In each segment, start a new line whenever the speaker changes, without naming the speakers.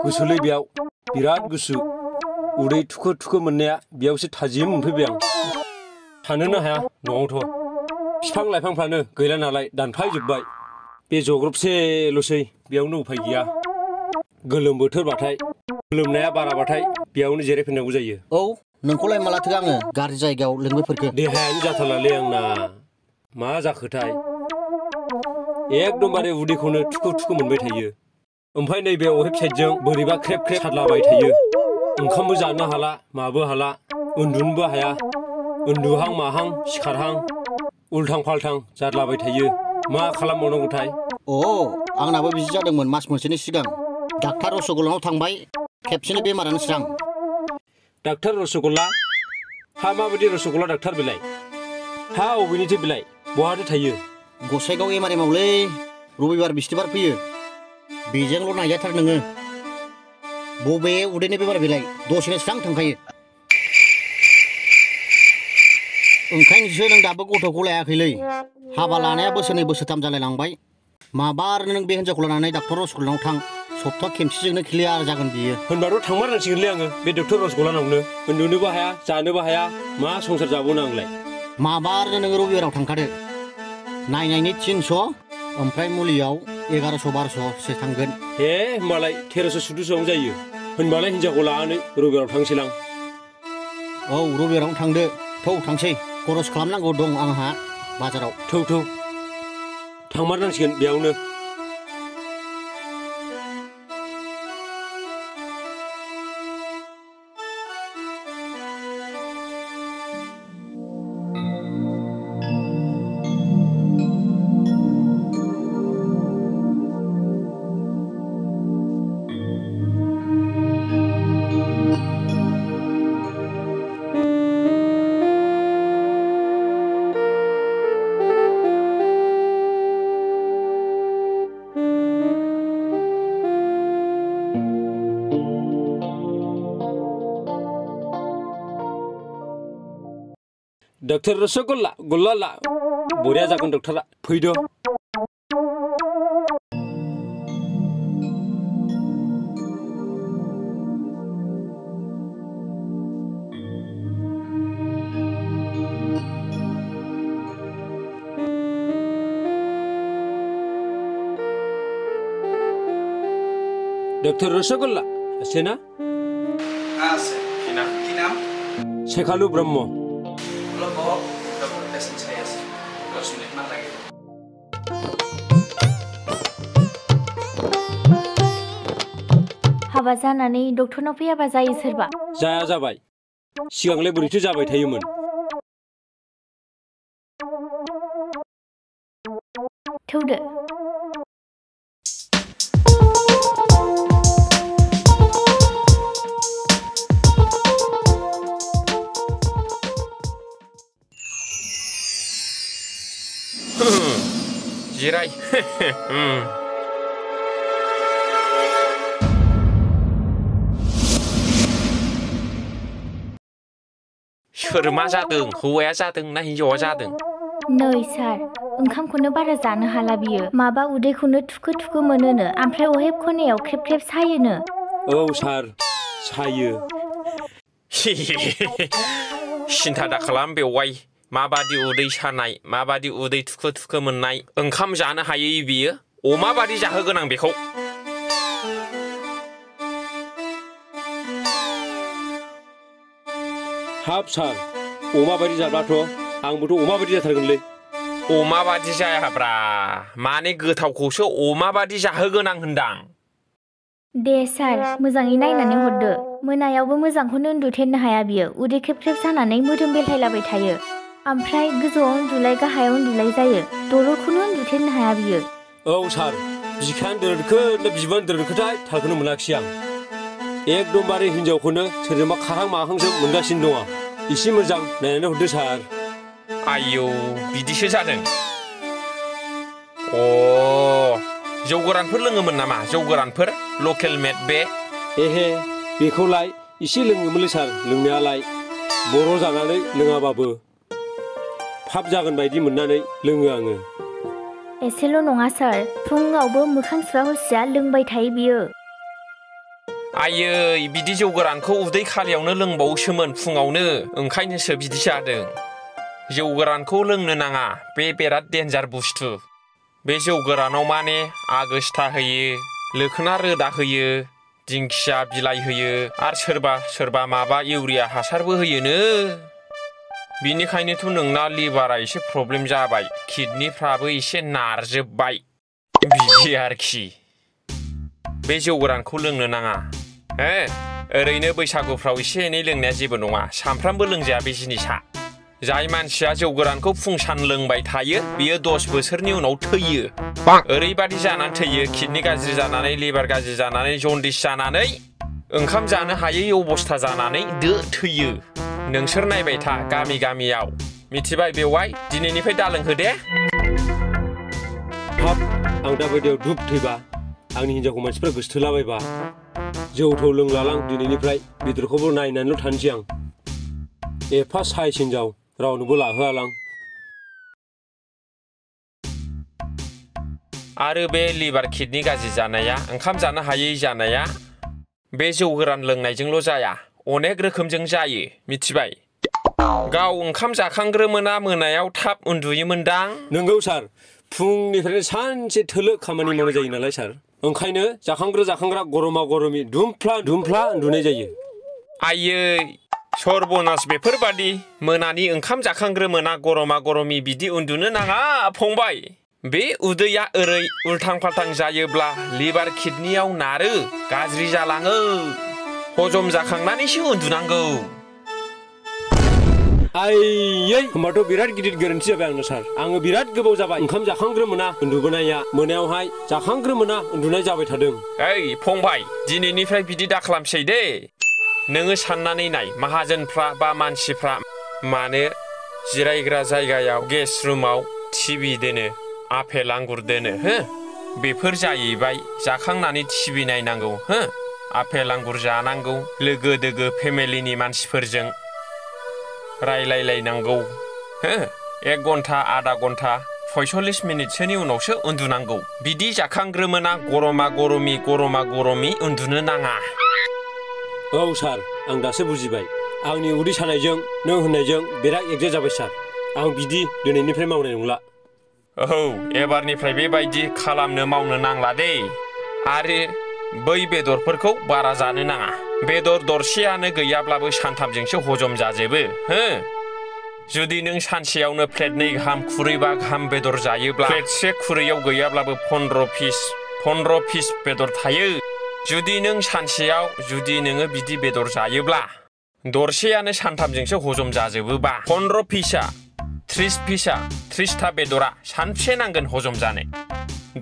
गुसुलै बेयाव बिराद गुसु उदै थुखो थुखो मोननाया बेयावसो थाजिम मोनफैबाय आं थानोनो हाया न'आवथ' बिफां लाइफांफ्रानो गैला नालाय दानफायजोब्बाय बे जग्रबसेल'सै बेयावनो उफाय गैया गोलोम बोथोरबाथाय गोलोमनाया बाराबाथाय बेयावनो जिरायफिननांगौ जायो
औ नोंखौलाय मालाथो आङो गाज्रि जायगायाव लिंबोफोरखो
देहायानो जाथारलालै आंना मा जाखोथाय एकदमबारे उदैखौनो थुखु थुखु मोनबाय थायो ओमफ्राय नैबे अहेब साइडजों बोरैबा ख्रेब ख्रेब सारलाबाय थायो ओंखामबो जानो हाला माबो हाला उन्दुनोबो हाया उन्दुहां माहां सिखारहां उल्थां फाल्थां जारलाबाय थायो मा खालामबावनांगौथाय
आंनाबो बिदि जादोंमोन मास मोनसेनि सिगां डाक्टार रसगल्लानाव थांबाय खेबसेनो बेमारानो स्रां
डाक्टार रसगल्ला हा माबायदि रसगल्ला डाक्टार बेलाय हा अबेनिथो बेलाय बहाथो थायो
गसाइगाव एमारेमावलै रबिबार बिस्थिबार फैयो बेजोंल' नायजाथार नोङो बबे उदैनि बेमार बेलाय दसेनो स्रां थांखायो ओंखायनोसो नों दाबो गथ'खौ लायाखैलै हाबा लानाया बोसोरनै बोसोरथाम जालायलांबाय माबा आरो नों बे हिन्जावखौ लानानै डाक्टर रसगल्लानाव थां सप्ता खेमसेजोंनो क्लियार जागोन बियो
होनबाथ' थांमारनांसिगोनलै आङो बे डक्टर रसगल्लानावनो उन्दुनोबो हाया जानोबो हाया मा संसार जाबावनो आंलाय
माबा आरो नोङो रबिबाराव थांखादो नायनायनि 300 ओमफ्राय मुलियाव 1100-1200सो थांगोन
हे होमबालाय 1300-1400 जायो होनबालाय हिन्जावखौ लानानै रबिबाराव थांसैलां
औ रबिबारावनो थांदो थौ थांसै खरस खालामनांगौ दं आंहा बाजाराव
थौ थांमारनांसिगोन बेयावनो डक्टर रसगल्ला गल्लाला बरिया जागोन डक्टरा फैदो डक्टर रसगल्ला आसेना
आसे किनाम
शेखालु ब्रह्म
हाबा जानानै डक्टरनाव फैयाबा जायो सोरबा
जाया जाबाय सिगांलाय बोरैथो जाबाय थायोमोन
थौदो
जिराय सोर मा जादों हौवाया जादों ना हिन्जावा जादों
नै सार ओंखामखौनो बारा जानो हाला बियो माबा उदैखौनो थुखो थुखो मोनोनो ओमफ्राय अहेब खनायाव ख्रेब ख्रेब सायोनो
औ सार सायो
सिन्था दा खालाम बेवाय माबादि उदै सानाय माबादि उदै थुखो थुखो मोननाय ओंखाम जानो हायै बियो अमा बादि जाहोगोन आं बेखौ
हाब सार अमा बायदि जाब्लाथ' आंबोथ' अमा बायदि जाथारगोनलै
अमा बादि जायाब्रा माने गोथावखौसो अमा बादि जाहोगोन आं होनदां
दे सार मोजाङै नायनानै हरदो मोनायावबो मोजांखौनो उन्दुथेरनो हाया बियो उदै ख्रेब ख्रेब जानानै मोदोम बेलथायलाबाय थायो ओमफ्राय गोजौआव उन्दुलाय गाहायाव उन्दुलाय जायो दलरखौनो उन्दुथेरनो हाया बियो
औ सार बिखायानो दोरखो ना बिबानो दोरखोथाय थालखौनो मोनाखिसै आं एकदमबारे हिन्जावखौनो सोरजोंबा खारहां माहांसो मोनगासिनो दं आं एसे मोजां नायनानै हरदो सार
आयौ बिदिसो जादों जौ गोरानफोर लोङोमोन नामा जौ गोरानफोर लकेल मेड बे
एहे बेखौलाय एसे लोङोमोनलै सार लोंनायालाय बर' जानानै लोङाबाबो फाब जागोन बायदि मोननानै लोङो आङो
एसेल' नङा सार फुङावबो मोखां सुवा हसिया लोंबाय थायो बियो
आयै बिदि जौ गोरानखौ उदै खालियावनो लोंबावोसोमोन फुङावनो ओंखायनोसो बिदि जादों जौ गोरानखौ लोंनो नाङा बे बिराद डेन्जार बुस्थु बे जौ गोरानाव माने आगोस्था होयो लोखोना रोदा होयो दिंखिया बिलाइ होयो आरो सोरबा सोरबा माबा इउरिया हासारबो होयोनो बिनिखायनोथ' नोंना लिभारा एसे प्रब्लेम जाबाय किडनिफ्राबो एसे नारजोबबाय बिदि आरोखि बे जौ गोरानखौ लोंनो नाङा हो ओरैनो बैसागुफ्राव एसे एनै लोंनाया जेबो नङा सामफ्रामबो लोंजाया बे जिनिसा जाय मानसिया जौ गोरानखौ फुं सान लोंबाय थायो बियो 10 बोसोरनि उनाव थैयो ओरैबादि जानानै थैयो किडनि गाज्रि जानानै लिभार गाज्रि जानानै जन्दिस जानानै ओंखाम जानो हायै अबस्था जानानै थैयो नोंसोर नायबाय था गामि गामियाव मिथिबाय बेवाय दिनैनिफ्राय दालोंहो दे
हाब आं दा बायदियाव दुब थैबा आंनि हिन्जावखौ मानसिफ्रा गोसथोलाबायबा जौ थौ लोंलालां दिनैनिफ्राय बेदरखौबो नायनानैल' थानोसै आं एफा साइस हिन्जाव रावनोबो लाहोआलां
आरो बे लिभार किडनि गाज्रि जानाया ओंखाम जानो हायै जानाया बे जौ गोरान लोंनायजोंल' जाया अनेक रोखोमजों जायो मिथिबाय गाव ओंखाम जाखांग्रोमोना मोनायाव थाब उन्दुयोमोनदां
नंगौ सार फुंनिफ्रायनो सानसे थोलो खामानि मावनाय जायो नालाय सार ओंखायनो जाखांग्रा गरमा गरमि दुमफ्ला उन्दुनाय जायो
आयै सर्बनास बेफोरबादि मोनानि ओंखाम जाखांग्रोमोना गरमा गरमि बिदि उन्दुनो नाङा फंबाय बे उदैया ओरै उल्थां फाल्थां जायोब्ला लिभार किडनियाव नारो गाज्रि जालाङो हजम जाखांनानैसो उन्दुनांगौ
आयै होमबाथ' बिराद गिदिर गोरोन्थि जाबाय आंनो सार आङो बिराद गोबाव जाबाय ओंखाम जाखांग्रोमोना उन्दुबोनाया मोनायावहाय जाखांग्रोमोना उन्दुनाय जाबाय थादों
ओइ फंबाय दिनैनिफ्राय बिदि दाखालामसै दे नोङो साननानै नाय माहाजोनफ्रा बा मानसिफ्रा मानो जिरायग्रा जायगायाव गेस्ट रुमाव टिभि दोनो आफेल आंगुर दोनो हो बेफोर जाहैबाय जाखांनानै टिभि नायनांगौ हो आफेल आंगुर जानांगौ लोगो दोगो फेमिलिनि मानसिफोरजों रायलायलायनांगौ हो 1 घन्टा आधा घन्टा 45 मिनिटसोनि उनावसो उन्दुनांगौ बिदि जाखांग्रोमोना गरमा गरमि उन्दुनो नाङा
औ सार आं दासो बुजिबाय आंनि उदै सानायजों नों होननायजों बिराद एकजास्ट जाबाय सार आं बिदि दिनैनिफ्राय मावनाय नंला
औ एबारनिफ्राय बेबायदि खालामनो मावनो नांला दे आरो बै बेदरफोरखौ बारा जानो नाङा बेदर दरसेयानो गैयाब्लाबो सानथामजोंसो हजम जाजोबो हो जुदि नों सानसेयावनो प्लेट 2 गाहाम खुरैबा गाहाम बेदर जायोब्ला प्लेटसे खुरैयाव गैयाब्लाबो 15 पिस बेदर थायो जुदि नों सानसेयाव जुदि नोङो बिदि बेदर जायोब्ला दरसेयानो सानथामजोंसो हजम जाजोबोबा 15 पिसा 30 पिसा 30 था बेदरा सानसे नांगोन हजम जानो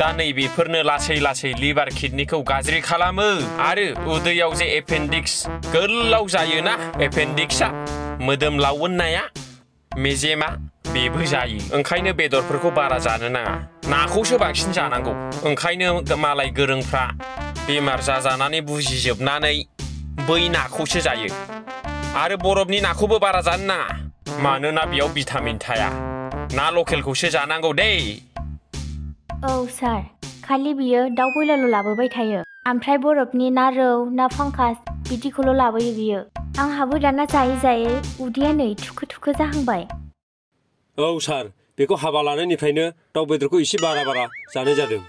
दा नैबेफोरनो लासै लासै लिभार किडनिखौ गाज्रि खालामो आरो उदैयाव जे एपेन्डिक्स गोलाव जायोना एपेन्डिक्सआ मोदोम लावोननाया मेजेमा बेबो जायो ओंखायनो बेदरफोरखौ बारा जानो नाङा नाखौसो बांसिन जानांगौ ओंखायनो मालाय गोरोंफ्रा बेमार जाजानानै बुजिजोबनानै बै नाखौसो जायो आरो बरफनि नाखौबो बारा जानो नाङा मानोना बेयाव भिटामिन थाया ना लकेलखौसो जानांगौ दे
औ सार खालि बियो दाउ बयलारल' लाबोबाय थायो ओमफ्राय बरफनि ना रौ ना फांकास बिदिखौल' लाबोयो बियो आंहाबो दाना जायै उदैया नै थुखो जाहांबाय
औ सार बेखौ हाबा लानायनिफ्रायनो दाउ बेदरखौ एसे बारा जानाय जादों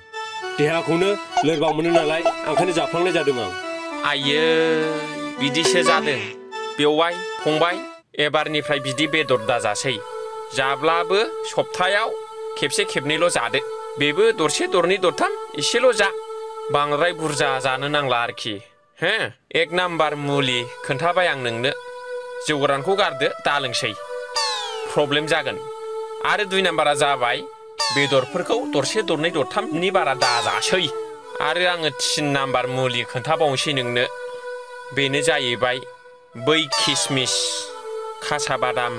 देहाखौनो लोरबां मोनो नालाय ओंखायनो जाफ्लांनाय जादों आं
आयै बिदिसो जादों बेवाय फंबाय एबारनिफ्राय बिदि बेदर दाजासै जाब्लाबो सप्तायाव खेबसे खेबनैल' जादो बेबो दरसे दरनै दरथाम एसेल' जा बांद्राय बुरजा जानो नांला आरोखि हो 1 नाम्बार मुलि खोन्थाबाय आं नोंनो जौ गोरानखौ गारदो दालोंसै प्रब्लेम जागोन आरो 2 नाम्बारा जाबाय बेदरफोरखौ दरसे दरनै दरथामनि बारा दाजासै आरो आङो 3 नाम्बार मुलि खोन्थाबावनोसै नोंनो बेनो जाहैबाय बै किसमिस खासा बादाम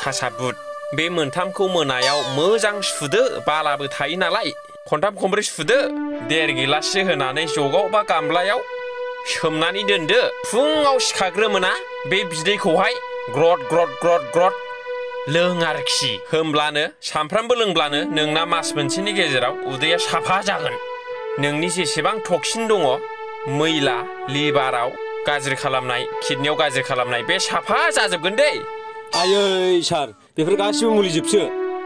खासा बुट बे मोनथामखौ मोनायाव मोजां सुदो बालाबो थायो नालाय खनथाम खनब्रै सुदो 1.5 गिलाससो होनानै जगाव बा गामलायाव सोमनानै दोनदो फुङाव सिखारग्रोमोना बे बिदैखौहाय ग्रद लों आरोखि होमब्लानो सामफ्रामबो लोंब्लानो नोंना मास मोनसेनि गेजेराव उदैया साफा जागोन नोंनि जेसेबां टक्सिन दङ मैला लिभाराव गाज्रि खालामनाय किडनियाव गाज्रि खालामनाय बे साफा जाजोबगोन दे।
आयै सार बेफोर गासिबो मुलि जोबसो।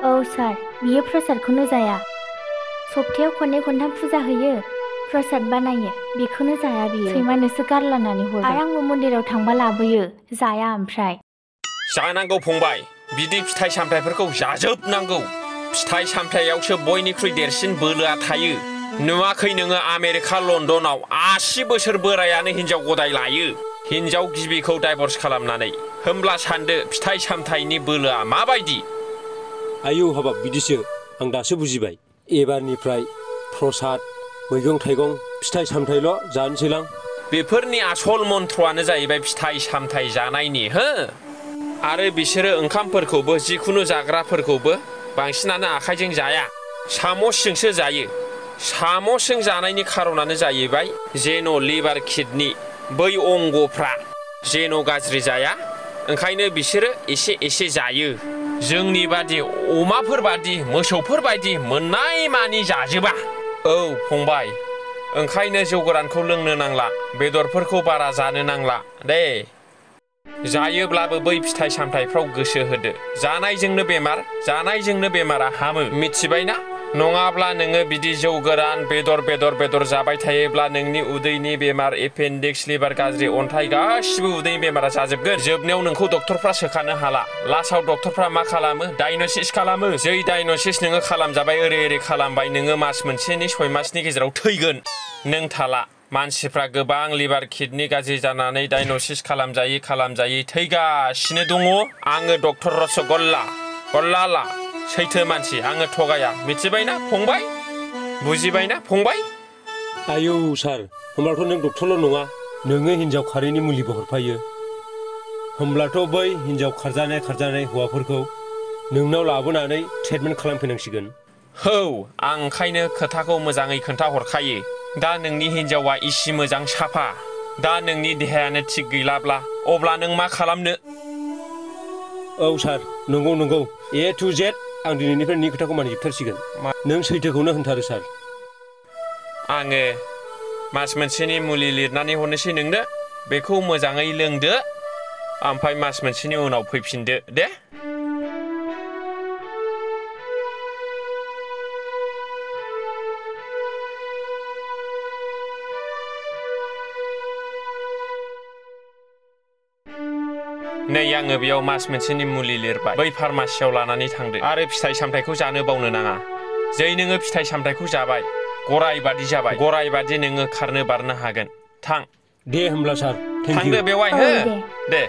औ सार बियो प्रसादखौनो जाया। सप्तायाव खननै खनथाम फुजा होयो प्रसाद बानायो बेखौनो जाया बियो। सैमानोसो गारलानानै हरो आरो आंबो मन्दिराव थांबा लाबोयो जाया ओमफ्राय।
जानांगौ फंबाय बिदि फिथाइ सामथाइफोरखौ जाजोबनांगौ। फिथाइ सामथाइयावसो बयनिख्रुइ देरसिन बोलोआ थायो। नुवाखै नोङो आमेरिका लण्डनाव 80 बोसोर बोरायानो हिनजाव गदाय लायो हिनजाव गिबिखौ डाइभर्स खालामनानै। होमब्ला सानदो फिथाइ सामथाइनि बोलोआ माबायदि।
आयौ हाबाब बिदिसो आं दासो बुजिबाय। एबारनिफ्राय प्रसाद मैगं थाइगं फिथाइ सामथाइल' जानोसैलां।
बेफोरनि आसल मन्त्रआनो जाहैबाय फिथाइ सामथाइ जानायनि हो। आरो बिसोरो ओंखामफोरखौबो जिखुनु जाग्राफोरखौबो बांसिनानो आखाइजों जाया सामसजोंसो जायो। सामसजों जानायनि खारनानो जाहैबाय जेन' लिभार किडनि बै अंगफ्रा जेन' गाज्रि जाया ओंखायनो बिसोरो एसे एसे जायो। जोंनि बादि अमाफोर बादि मोसौफोर बायदि मोननाय मानि जाजोबा। औ फंबाय ओंखायनो जौ गोरानखौ लोंनो नांला बेदरफोरखौ बारा जानो नांला दे। जायोब्लाबो बै फिथाइ सामथाइफ्राव गोसो होदो। जानायजोंनो बेमारा हामो मिथिबायना। नङाब्ला नोङो बिदि जौ गोरान बेदर जाबाय थायोब्ला नोंनि उदैनि बेमार एपेन्डिक्स लिभार गाज्रि अन्थाइ गासिबो उदैनि बेमारा जाजोबगोन। जोबनायाव नोंखौ डक्टरफ्रा सोखानो हाला। लास्टआव डक्टरफ्रा मा खालामो डायग्नसिस खालामो। जै डायग्नसिस नोङो खालामजाबाय ओरै खालामबाय नोङो मास मोनसेनि 6 मासनि गेजेराव थैगोन। नों थाला। मानसिफ्रा गोबां लिभार किडनि गाज्रि जानानै डायग्नसिस खालामजायै थैगासिनो दङ। आङो डक्टर रसगल्ला सैथो मानसि आङो थगाया मिथिबायना फंबाय बुजिबायना फंबाय।
आयौ सार होमब्लाथ' नों डक्टरल' नङा नोङो हिनजाव खारैनि मुलिबो हरफायो। होमब्लाथ' बै हिनजाव खारजानाय हौवाफोरखौ नोंनाव लाबोनानै ट्रिटमेन्ट खालामफैनांसिगोन।
औ आं ओंखायनो खोथाखौ मोजाङै खोन्थाहरखायो। दा नोंनि हिनजावा इसे मोजां साफा दा नोंनि देहायानो थिग गैलाब्ला अब्ला नों मा खालामनो।
औ सार नंगौ A to Z आं दिनैनिफ्राय नोंनि खोथाखौ मानिजोबथारसिगोन। नों सैथोखौनो होनथारो सार।
आङो मास मोनसेनि मुलि लिरनानै हरनोसै नोंनो बेखौ मोजाङै लोंदो ओमफ्राय मास मोनसेनि उनाव फैफिनदो दे। नै आङो बेयाव मास मोनसेनि मुलि लिरबाय बै फार्मासियाव लानानै थांदो आरो फिथाइ सामथाइखौ जानो बावनो नाङा। जै नोङो फिथाइ सामथाइखौ जाबाय गराय बादि जाबाय गराय बादि नोङो खारनो बारनो हागोन। थां
दे होमब्ला सार थेंक इउ।
थांदो बेवाय
औ
हो
दे।
दे